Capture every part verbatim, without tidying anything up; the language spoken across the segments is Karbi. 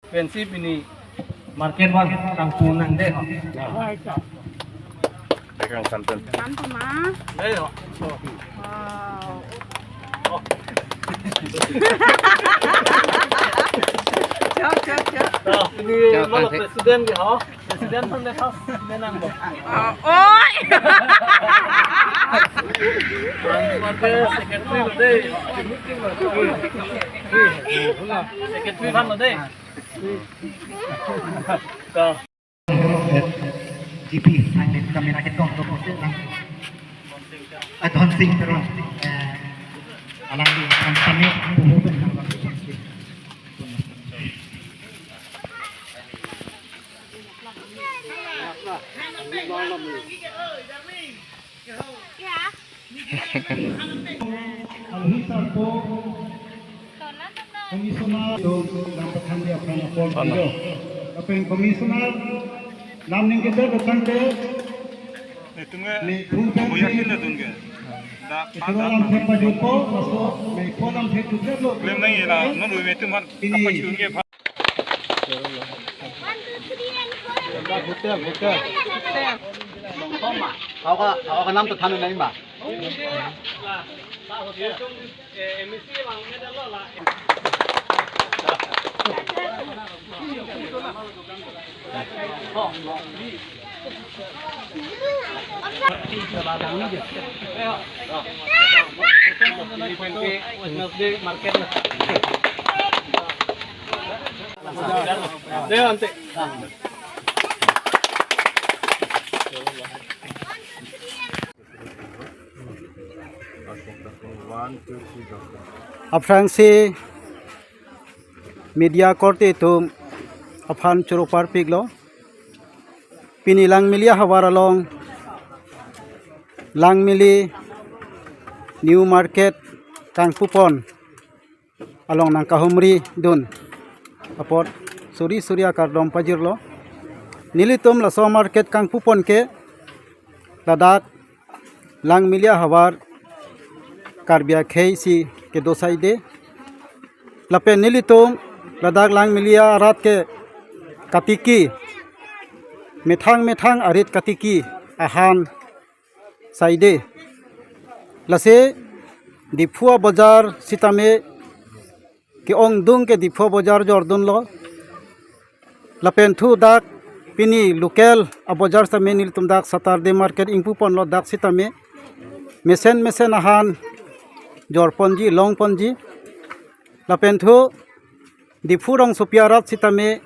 Pensi pini market bar kangpung nang dei ho. Dekang santun. Santun ma. Dei ho. Wow. Chok, chok, chok. Ini malah presiden ke ho. Presiden pun dei ho. Ini nang bo. Oh, oi. Market secretary dei. Secretary kan dei. G P, ang din kami nakit kong to po lang. At Dhon Singh Teron, eh, alang di ang kami, Alhi sarpo Commissioner to lam pathan dia aphan apor Ano? Video. Lapen Commissioner lam ningke de datang ke Itum ke ni phu pen boya si kin na tun ke. Da itulo lam thek pajupo, laso ni phu lam thek jupo. Claim nahi la, non ui me tum han ini apa chun ke. Hotel, hotel. Ako ka, ako ka nam to than nahi ma. Aphrangsi media korte atum aphan choro parpiklo. Pini Langmili ahavar along, Langmili New Market kangpupon along nangkahumri dun apot suri suri akardom pajirlo. Nelitum laso market kangpupon ke ladak Langmili ahavar Karbi akhei si kedo saide. Lapen nelitum ladak Langmili arat ke katiki methang methang arit katiki ahan saide. Lasi Diphu abojar sitame ke-ongdung ke Diphu abojar jordunlo. Lapen thu dak pini local abojar sitame nelitum dak Saturday market ingpuponlo dak sitame. Mesen mesen ahan jorponji, longponji. Lapen thu Diphu rongsopi arat sitame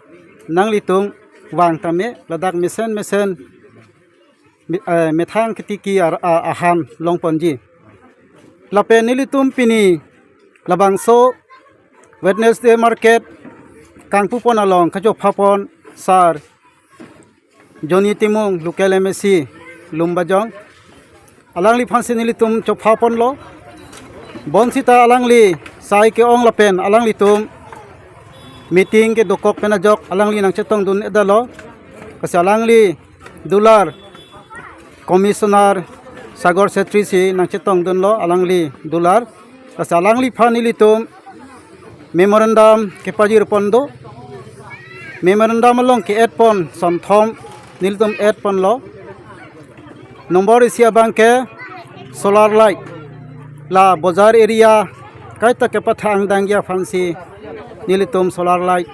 nanglitum vang tame ladak mesen mesen mi-, eh, methang ketiki ar-, a-, ahan longponji. Lapen nelitum pini labangso Wednesday market kangpupon along kachophapon sar Johnny Timung, local M A C, Lumbajong. Alangliphansi nelitum chophaponlo. Bonsita alangli sai ke-ong lapen alanglitum meeting kedokok pen ajok alangli nangchetongdun-edetlo. Lasi alangli dolar Commissioner Sagar Chetri si nangchetongdunlo alangli dolar. Lasi alangliphan nelitum memorandum kepajirpon do. Memorandum along ke-add pon sonthom nelitum add ponlo. Nombor isi abang ke solar light. La bojar area kaita kepathang dangji aphansi nelitum solar light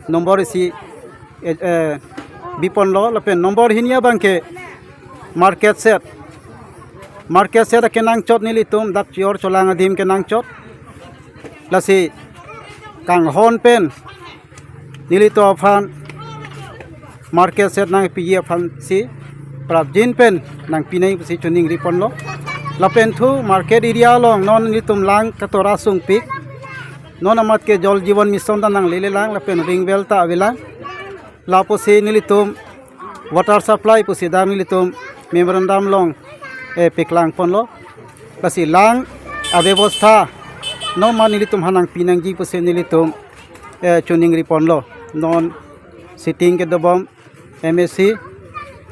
nombor isi, eh, eh, biponlo lapen nombor hini abang ke market shed. Market shed akenangchot nelitum dak Chior Cholang adim kenangchot. Lasi kanghon pen nelitum aphan market shed nangpiji aphansi prapjin pen nangpinai pusi choningriponlo. Lapen thu market area along non nelitum lang katora sungpik. Non amat ke Jal Jeevan Mission ta nanglelelang lapen ring well ta avelang. Lapusi nelitum water supply pusi dak nelitum memorandum along, eh, peklangponlo. Lasi lang abebostha non ma nelitum aphan nangpinangji pusi nelitum, eh, choningriponlo. Non sitting kedobom M A C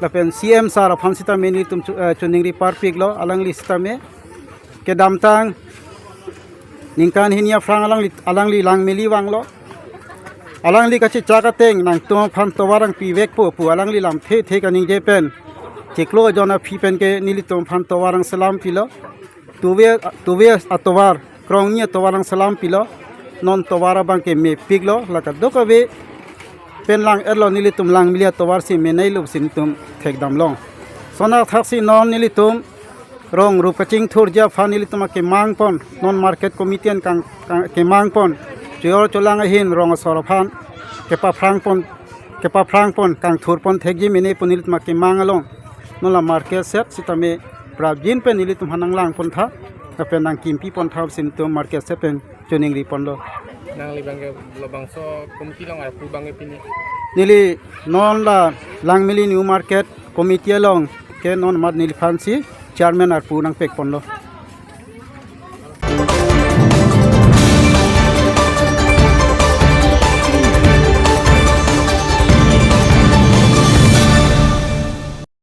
lapen C M sir aphan sitame nelitum chu-, eh, choningri parpiklo alangli sitame. kedamtang ningkan hini aphrang alangli, alangli Langmili vanglo. Alangli kachechak ateng nangtum aphan tovar nangpivekpo pu alangli lamthe the kaningje pen chiklo ajon aphi pen ke nelitum aphan tovar nangselam pilo. Tuve, tuve atovar, krongni atovar nangselam pilo. Non tovar abang ke mepiklo, la kadokave pen lang-etlo, nelitum Langmili atovar si menei lo pusi nelitum thekdamlong. Lason athaksi non nelitum rong rup kachingthurji aphan nelitum akemang pon, non market committee an kang, kang kemang pon, chojor cholang ahin rong asor aphan kepaphrang pon, kepaphrang pon, kangthur pon thekji mene pu nelitum akemang along non la market shed sitame prapjin pen nelitum aphan nanglang pon tha, lapen nangkimpi pon tha pusi nelitum market shed pen choningri ponlo. Nangli abang ke labangso committee along arpu abang ke pini? Neli non la Langmili New Market Committee along ke non mat neliphan si chairman arpu nangpek ponlo.